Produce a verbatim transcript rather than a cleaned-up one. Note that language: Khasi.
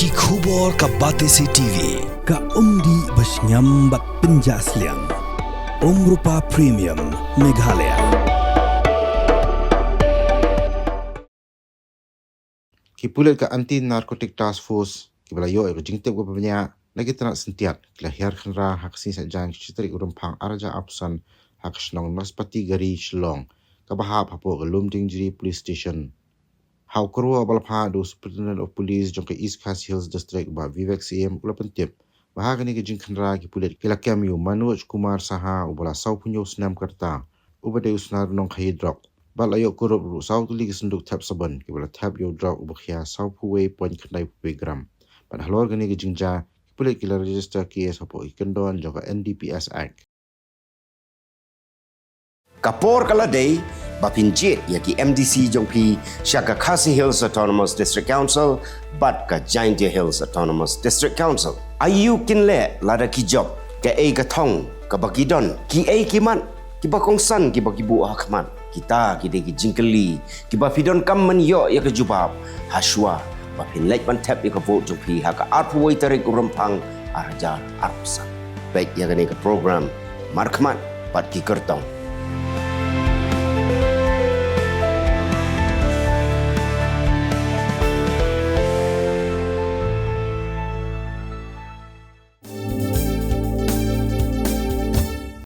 Ki khubor ka Batesi T V, ka umdih ba shngiam bad pynjah sliang. Umrupa Premium, Meghalaya. Ki pulit ka Anti Narcotic Task Force kiba la ïoh ïa ka jingtip kaba bniah na ki tnat syntiat ki la hiar khynra ha ka sngi Saitjaiñ ka shi tarik u Rymphang ar hajar arphew san ha ka shnong Naspati Gari, Shillong, kaba hap hapoh ka Lumdiengjri Police Station. Ha u kyrwoh ba la phah da u Superintendent of Police jong ka East Khasi Hills District, Bah Vivek Syiem, u la pyntip ba ha kane ka jingkhynra ki pulit ki la kem ïa u Manoj Kumar Saha uba la sawphew hynñiew snem ka rta, uba dei u snar nongkhaïi drok, bad la ïoh kurup ruh saw tylli ki synduk thep sabon kiba la thep ïa u drok uba khia sawphew wei point khyndai phew wei gram. Bad halor kane ka jingjia, ki pulit ki la register case hapoh ki kyndon jong ka N D P S Act. Ka por ka la dei ba phin jied ïa ki M D C jong phi sha ka Khasi Hills Autonomous District Council bad ka Jaintia Hills Autonomous District Council. Aïu kin leh lada ki jop, kaei ka thong kaba ki don, kiei ki mat kiba kongsan kiba ki buh ha khmat? Kita ki dei ki jingkylli kiba phi donkam ban ïoh ïa ka jubab hashwa ba phin leit ban thep ïa ka vote jong phi ha ka arphew wei tarik u Rymphang ar hajar arphew san. Peit ïa kane ka program markhmat bad ki kyrtong.